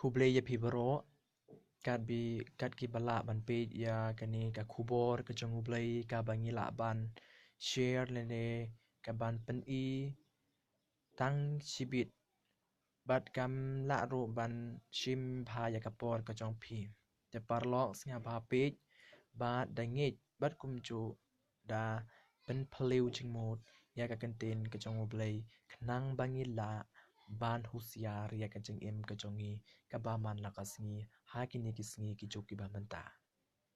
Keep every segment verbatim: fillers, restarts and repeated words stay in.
Khublei ïa phi baroh. Kat ba, kat kiba lah ban peit ïa kane ka khubor ka jong U Blei kaba ngi lah ban share lane ka ban pyni tang shibit. Bad kam lah ruh ban shim bha ïa ka por ka jong phi. Te paralok, sngewbha peit bad da ngeit bad kumjuh da pynphylliew jingmut ïa ka ktien ka jong U Blei, khnang ba ngi lah ban husiar ïa ka jingim ka jong ngi kaba man la ka sngi ha kine ki sngi ki juk kiba mynta.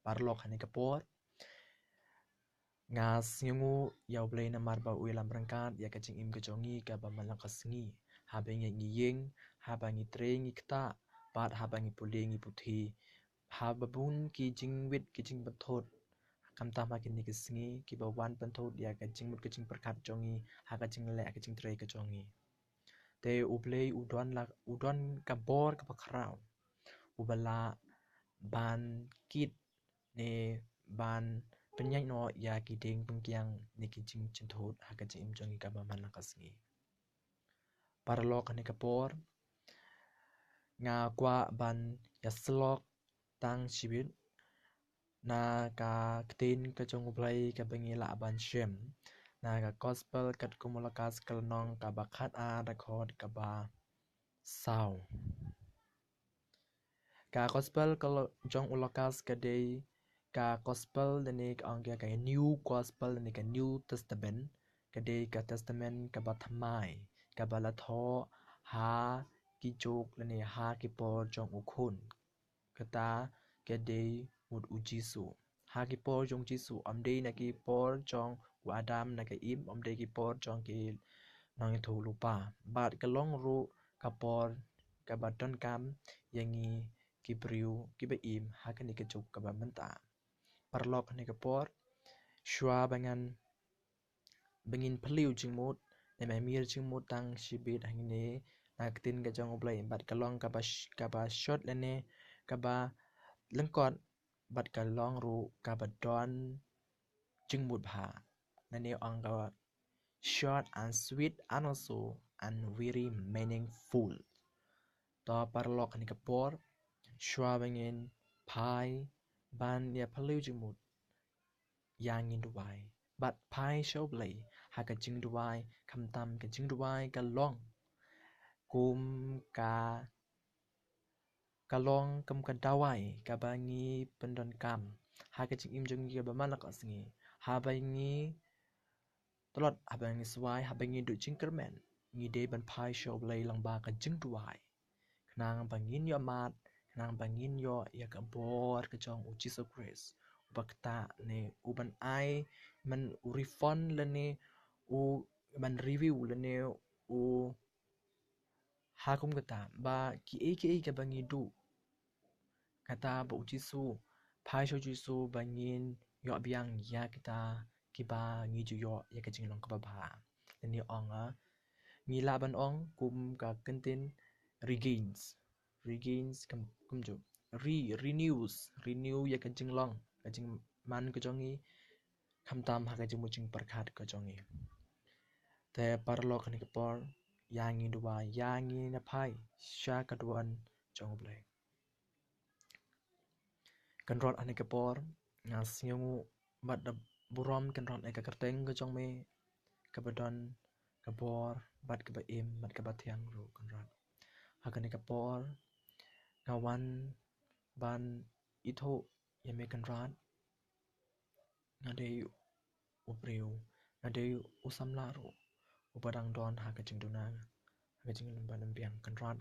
Paralok, ha kane ka por nga sngewnguh ïa U Blei namar ba u ïalam ryngkat ïa ka jingim ka jong ngi kaba man la ka sngi, haba ngi ïeng, haba ngi trei ngi ktah, bad haba ngi pule ngi puthi, haba bun ki jingwit ki jingpynthut, khamtam ha kine ki sngi, kiba wan pynthut ïa ka jingmut ka jingpyrkhat jong ngi ha ka jingleh ha ka jingtrei ka jong ngi. Te U Blei u don la, u don ka bor kaba khraw, uba lah ban kit ne ban pynïaid noh ïa ki dieng pynkiang ne ki jingpynthut ha ka jingim jong ngi kaba man la ka sngi. Paralok, ha kane ka por nga kwah ban ïasyllok tang shibit na ka ktien ka jong U Blei kaba ngi lah ban shem na ka Gospel katkum u Lukas ka lynnong kaba khatar, dkhot kaba saw. Ka Gospel ka lo-, jong u Lukas ka dei ka Gospel lane ka ong ka New Gospel lane ka New Testament, ka dei ka Testament kaba thymmai, kaba la thoh ha ki juk lane ha ki por jong u Khun. Kata ka dei mut u Jisu. Ha ki por jong u Jisu, ym dei na ki por jong u Adam na ka Im, ym dei ki por jong ki nongïathuhlypa. Bad ka long ruh ka por kaba donkam ïa ngi ki briew kiba im ha kane ka juk kaba mynta. Paralok, ha kane ka por, shuwa ba ngan, ba ngin phylliew jingmut, ne ba ngin mih jingmut tang shibit hangne na ka ktien ka jong U Blei, bad ka long kaba sh-, kaba short lane kaba lyngkot, bad ka long ruh kaba don jingmut bha. Lane ong kaba short and sweet and also and very meaningful. To paralok, ha kane ka por, shuwa ba ngin phai ban ïa phylliew jingmut, ïa ngin duwai. Bad phai sha U Blei ha ka jingduwai, khamtam ka jingduwai ka long kum ka, ka long kum ka dawai kaba ngi pyndonkam ha ka jingim jong ngi kaba man la ka sngi. Haba ngi tlot, haba ngi swai, haba ngi duh jingkyrmen, ngi dei ban phai sha U Blei lyngba ka jingduwai, khnang ba ngin ïoh mad, khnang ba ngin ïoh ïa ka bor ka jong u Jisu Khrist, uba ktah ne u ban ai, man u refund lane u ban review lane u ha kum kata ba kiei kiei kaba ngi duh, kata ba u Jisu, phai sha u Jisu ba ngin ïoh biang ïa kita kiba ngi ju ïoh ïa ka jinglong kaba bha. Lane ong, ah, ngi lah ban ong kum ka ktien regains. Regains kum, kumjuh. Re-, renews, renew ïa ka jinglong, ka jingman ka jong ngi, khamtam ha ka jingmut jingpyrkhat ka jong ngi. Te paralok, ha kane ka por, ïa ngi duwai, ïa ngi na phai sha ka duwan jong U Blei. Kynrad, ha kane ka por nga sngewnguh bad da burom Kynrad ïa ka kyrteng ka jong me, kaba don ka bor bad kaba im bad kaba thiang ruh Kynrad. Ha kane ka por nga wan ban ithuh ïa me Kynrad. Nga dei u briew, nga dei u samla ruh uba dang don ha ka jingduna, ha ka jinglumbiang. Kynrad,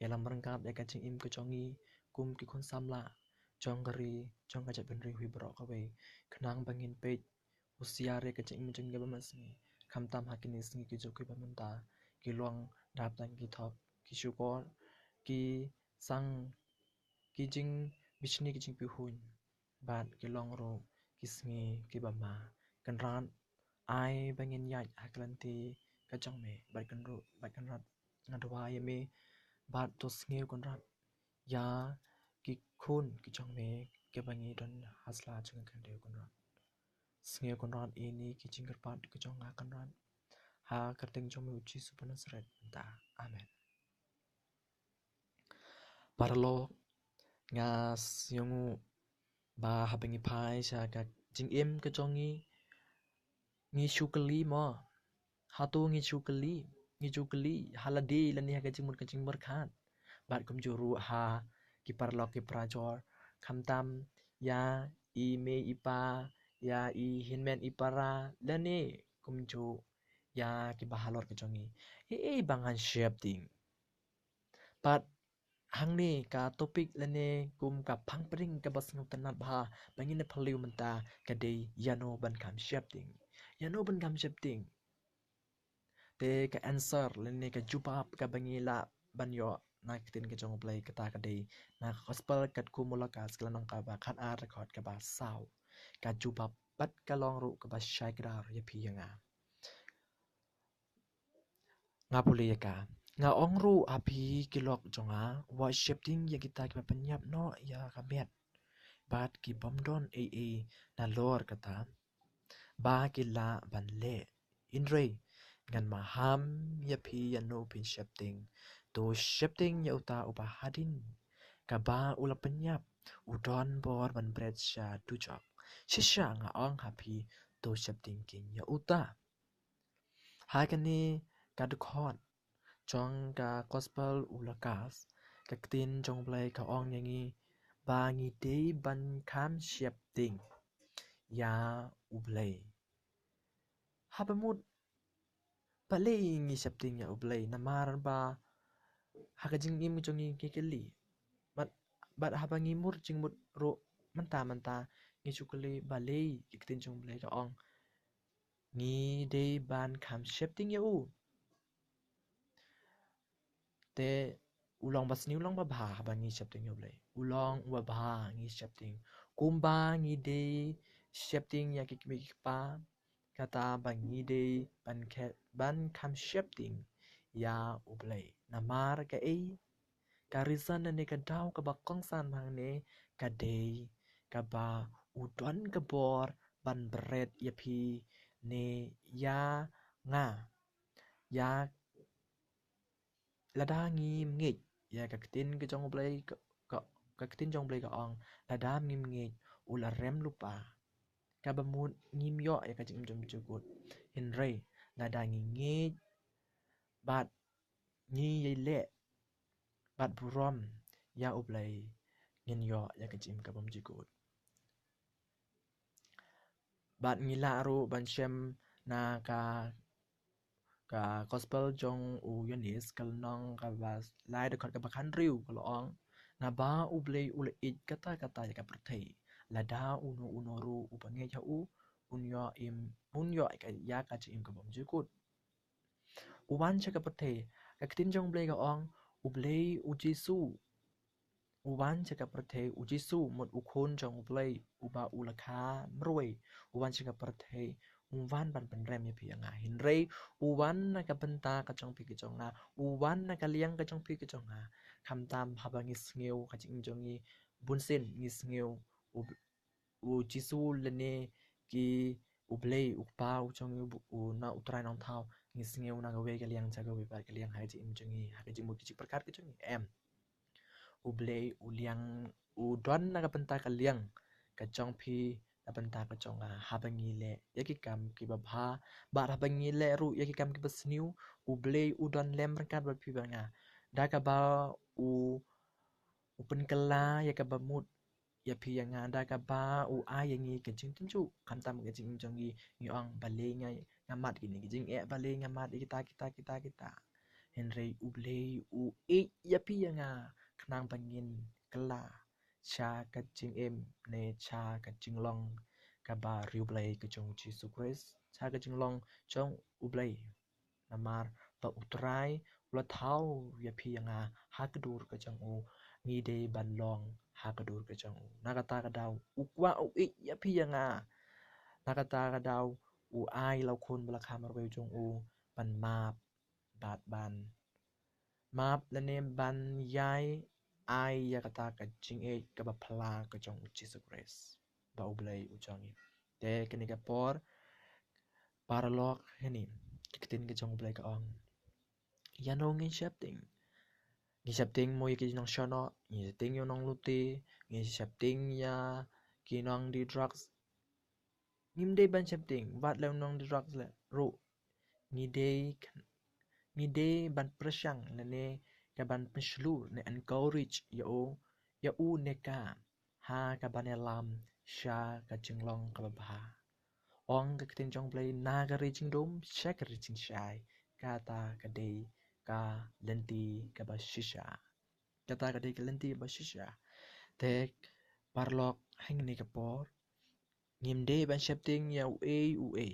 ïalam ryngkat ïa ka jingim ka jong ngi kum ki khun samla jong ka ri, jong ka jaitbynriew hi baroh kawei, khnang ba ngin peit husiar ïa ka jingim jong ngi ba man la ka sngi, khamtam ha kine ki sngi ki juk kiba mynta, ki long da tang ki thok, ki shukor, ki sang, ki jingbishni, ki jingpyrkhat, bad ki long ruh ki sngi kiba ma. Kynrad, ai ba ngin ïaid ha ka lynti ka jong me, bad Kynrad, bad Kynrad, nga duwai ïa me, bad to sngew Kynrad ïa ki khun ki jong me kiba ngi don ha sla jong ka khyndew Kynrad. Sngew Kynrad ïa kine ki jingkyrpad ki jong nga Kynrad. Ha ka kyrteng jong me u Jisu ba Nasaret mynta. Amen. Paralok, nga sngew ba haba ngi phai sha ka jingim ka jong ngi, ngi shu kylli mo. Hato ngi shu kylli, ngi shu kylli ha lade lane ha ka jingmut ka jingmyrkhat. Bad kumjuh ruh ha ki paralok ki parajor, khamtam ïa i mei i pa, ïa i hynmen i para, lane kumjuh ïa kiba halor ka jong ngi. Ei ei ba ngan sheptieng. Bad hangne ka topic lane kum ka phang pdeng kaba sngewtynnat bha ba ngin ïa phylliew mynta ka dei ïano ban kham sheptieng. Ïano ban kham sheptieng. Te ka answer lane ka jubab kaba ngi lah ban ïoh na ka ktien ka jong U Blei kata ka dei na ka gospel katkum u Lukas ka lynnong kaba khatar dkhot kaba saw. Ka jubab bad ka long ruh kaba shai kdar ïa phi ïa nga. Nga pule ïa ka. Nga ong ruh ha phi ki lok jong nga, wat sheptieng ïa kita kiba pynïap noh ïa ka met bad ki bym don ei ei nalor kata ba ki lah ban leh. Hynrei ngan maham ïa phi ïano phin sheptieng. To sheptieng ïa uta uba hadien kaba u la pynïap u don bor ban bret sha dujok. Shisha nga ong ha phi, to sheptieng keiñ ïa uta. Ha kane ka dkhot jong ka gospel u Lukas, ka ktien jong U Blei ka ong ïa ngi ba ngi dei ban kham sheptieng ïa U Blei. Haba mut balei ngi sheptieng ïa U Blei, namar ba ha ka jingim jong ngi ngi kylli. Bad, bad haba ngi mur jingmut ruh mynta mynta ngi shu kylli balei ka ktien jong U Blei ka ong ngi dei ban kham sheptieng ïa u. Te u long ba sniew, u long ba bha haba ngi sheptieng ïa U Blei. U long uba bha ngi sheptieng. Kumba ngi dei sheptieng ïa ki kmie ki kpa, kata ba ngi dei ban khe-, ban kham sheptieng ïa U Blei. Namar kaei, ka reason ne ka daw kaba kongsan hangne ka dei kaba u don ka bor ban bret ïa phi ne ïa nga. Ïa lada ngim ngeit ïa ka ktien ka jong U Blei ka, ka, ka ktien jong U Blei ka ong, lada ngim ngeit u la rem lypa. Kaba mut ngim ïoh ïa ka jingim jong u bymjukut. Hynrei lada ngi ngeit bad ngi ïaleh bad burom ïa U Blei, ngin ïoh ïa ka jingim ka bymjukut. Bad ngi lah ruh ban shem na ka, ka gospel jong u Ïoannis ka lynnong kaba lai dkhot kaba khathynriew ka la ong, naba U Blei u la ïeit katta katta ïa ka pyrthei, lada uno uno ruh uba ngeit ha u un ïoh im, un ïoh ïa ka, ïa ka jingim ka bymjukut. U wan sha ka pyrthei, ka ktien jong U Blei ka ong, U Blei u Jisu. U wan sha ka pyrthei u Jisu, mut u khun jong U Blei, uba u la kha marwei, u wan sha ka pyrthei, um wan ban pynrem ïa phi ïa nga. Hynrei u wan na ka bynta ka jong phi ka jong nga, u wan na ka liang ka jong phi ka jong nga. Khamtam haba ngi sngew ka jingim jong ngi bunsien, ngi sngew u, u Jisu lane ki U Blei, u Kpa u jong ngi, u, u na U Trai Nongthaw, ngi sngew na kawei ka liang sha kawei pat ka liang ha ka jingim jong ngi, ha ka jingmut ka jingpyrkhat ka jong ngi. Em. U Blei u liang, u don na ka bynta ka liang ka jong phi, na bynta ka jong nga, haba ngi leh ïa ki kam kiba bha, bad haba ngi leh ruh ïa ki kam kiba sniew, U Blei u don lem ryngkat bad phi bad nga. Da kaba u, u pynkylla ïa kaba mut ïa phi ïa nga, da kaba u ai ïa ngi ka jingtynjuh, khamtam ka jingim jong ngi, ngi ong balei nga, nga mad kine ki jingeh, balei nga mad ïa kita, kita, kita, kita. Hynrei U Blei u ïeit ïa phi ïa nga, khnang ba ngin kylla sha ka jingim ne sha ka jinglong kaba riewblei ka jong U Jisu Khrist, sha ka jinglong jong U Blei. Namar ba U Trai u la thaw ïa phi ïa nga ha ka dur ka jong u, ngi dei ban long ha ka dur ka jong u. Na kata ka daw u kwah, u ïeit ïa phi ïa nga. Na kata ka daw u ai la u khun ba la kha marwei jong u ban map bad ban map lane ban ïai ai ïa kata ka jingïeit kaba phylla ka jong U Jisu Khrist, ba U Blei u jong ngi. Te kane ka por, paralok, hangne ka ktien ka jong U Blei ka ong, ïano ngin sheptieng? Ngi sheptieng mo ïa ki nongshano, ngi sheptieng ïa u nonglute, ngi sheptieng ïa ki nongdie drugs. Ngim dei ban sheptieng, wat la u nongdie drugs leh ruh. Ngi dei, ngi dei ban pyrshang lane ka ban pynshlur ne encourage ïa u, ïa u ne ka, ha ka ban ïalam sha ka jinglong kaba bha. Ong ka ktien jong U Blei, na ka ri jingdum sha ka ri jingshai, kata ka dei ka lynti kaba shisha. Kata ka dei ka lynti kaba shisha. Te paralok, ha kane ka por ngim dei ban sheptieng ïa uei uei.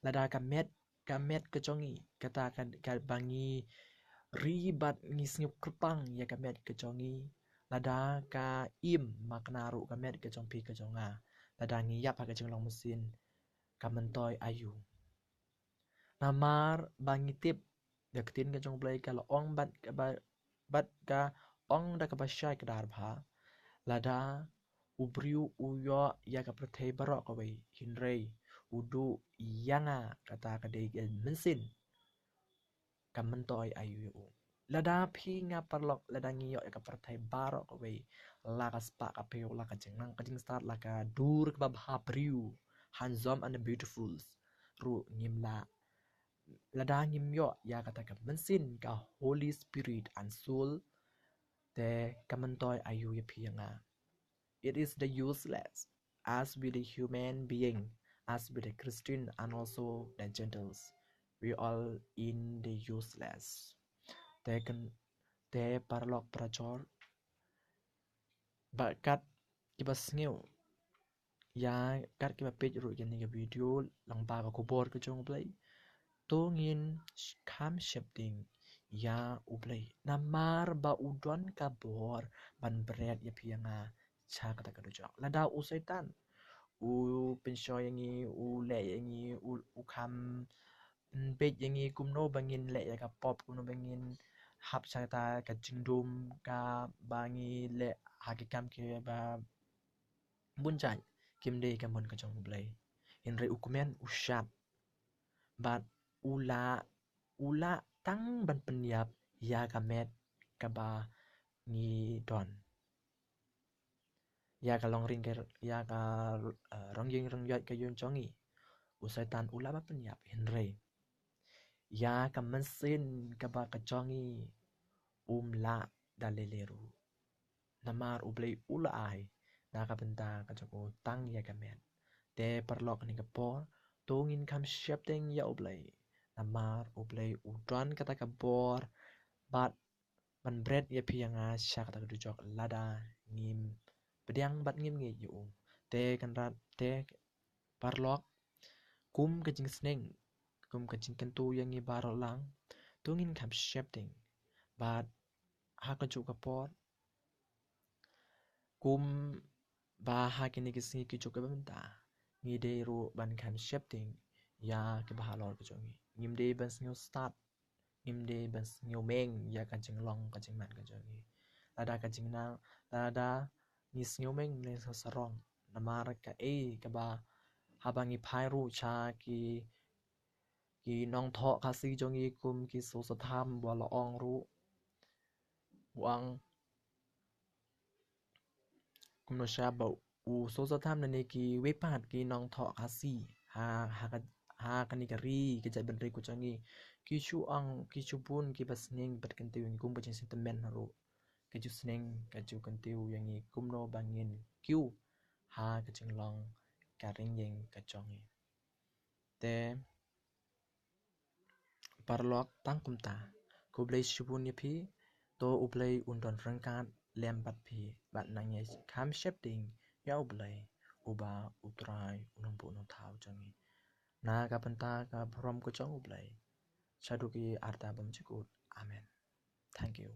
Lada ka met, ka met ka jong ngi, kata ka, kaba ngi ri bad ngi sngewkyrpang ïa ka met ka jong ngi, lada ka im makna ruh ka met ka jong phi ka jong nga, lada ngi ïap ha ka jinglong mynsiem, ka myntoi aïu? Namar ba ngi tip da ka ktien ka jong U Blei ka la ong bad, bad, bad ka ong da kaba shai kdar bha, lada u briew u ïoh ïa ka pyrthei baroh kawei, hynrei u duh ïa nga, kata ka dei ka mynsiem, ka myntoi aïu ïa u? Lada phi nga paralok, lada ngi ïoh ïa ka pyrthei baroh kawei, la ka spah ka phew, la ka jingnang ka jingstad, la ka dur kaba bha briew, handsome and beautiful ruh, ngim lah, lada ngim ïoh ïa kata ka mynsiem, ka Holy Spirit and soul, te ka myntoi aïu ïa phi ïa nga? It is the useless. As with the human being, as with the Christian and also the Gentiles, we all in the useless. Te kan, te paralok parajor, bad kat kiba sngew ïa, kat kiba peit ruh ïa kane ka video lyngba ka khubor ka jong U Blei, to ngin kham sheptieng ïa U Blei, namar ba u don ka bor ban bret ïa phi ïa nga sha kata ka dujok. Lada u Soitan u pynshoi ïa ngi, u leh ïa ngi, u, u kham beit ïa ngi kumno ba ngin leh ïa ka pop, kumno ba ngin hap sha kata ka jingdum kaba ngi leh ha ki kam kiba bun jait, kim dei ka mon ka jong U Blei. Hynrei u kmen, u shad, bad u lah, u lah tang ban pynïap ïa ka met kaba ngi don, ïa ka longring ka, ïa ka, eh, rong ïing rong ïaid ka ïing jong ngi. U Soitan u lah ban pynïap, hynrei ïa ka mynsiem kaba ka jong ngi um lah da lei lei ruh, namar U Blei u la ai na ka bynta ka jong u tang ïa ka met. Te paralok, ha kane ka por to ngin kham sheptieng ïa U Blei, namar U Blei u don kata ka bor bad ban bret ïa phi ïa nga sha kata ka dujok lada ngim pdiang bad ngim ngeit ïa u. Te kynrad, te paralok, kum ka jingsneng, kum ka jingkyntu ïa ngi baroh lang, to ngin kham sheptieng. Bad ha kajuh ka por, kumba ha kine ki sngi ki juh kiba mynta, ngi dei ruh ban kham sheptieng ïa kiba halor ka jong ngi. Ngim dei ban sngew stad, ngim dei ban sngew meng ïa ka jinglong ka jingman ka jong ngi. Lada ka jingnang, lada ngi sngew meng ne sa sarong, namar kaei kaba, haba ngi phai ruh sha ki, ki nongthoh Khasi jong ngi, kum ki Soso Tham ba la ong ruh, u ong kumno sha ba u Soso Tham lane kiwei pat ki nongthoh Khasi ha, ha ka, ha kane ka ri, ka jaitbynriew ka jong ngi, ki shu ong, ki shu bun kiba sneng bad kyntiew ïa ngi kum ka jingsngewtymmen ruh. Ki ju sneng, ki ju kyntiew ïa ngi kumno ba ngin kiew ha ka jinglong ka rynïeng ka jong ngi. Te paralok, tang kumta, khublei shibun ïa phi. To U Blei un don ryngkat lem bad phi, bad nang ïa kham sheptieng ïa U Blei, uba U Trai, U Nongbuh Nongthaw jong ngi. Na ka bynta ka burom ka jong U Blei, shaduh ki arta bymjukut. Amen. Thank you.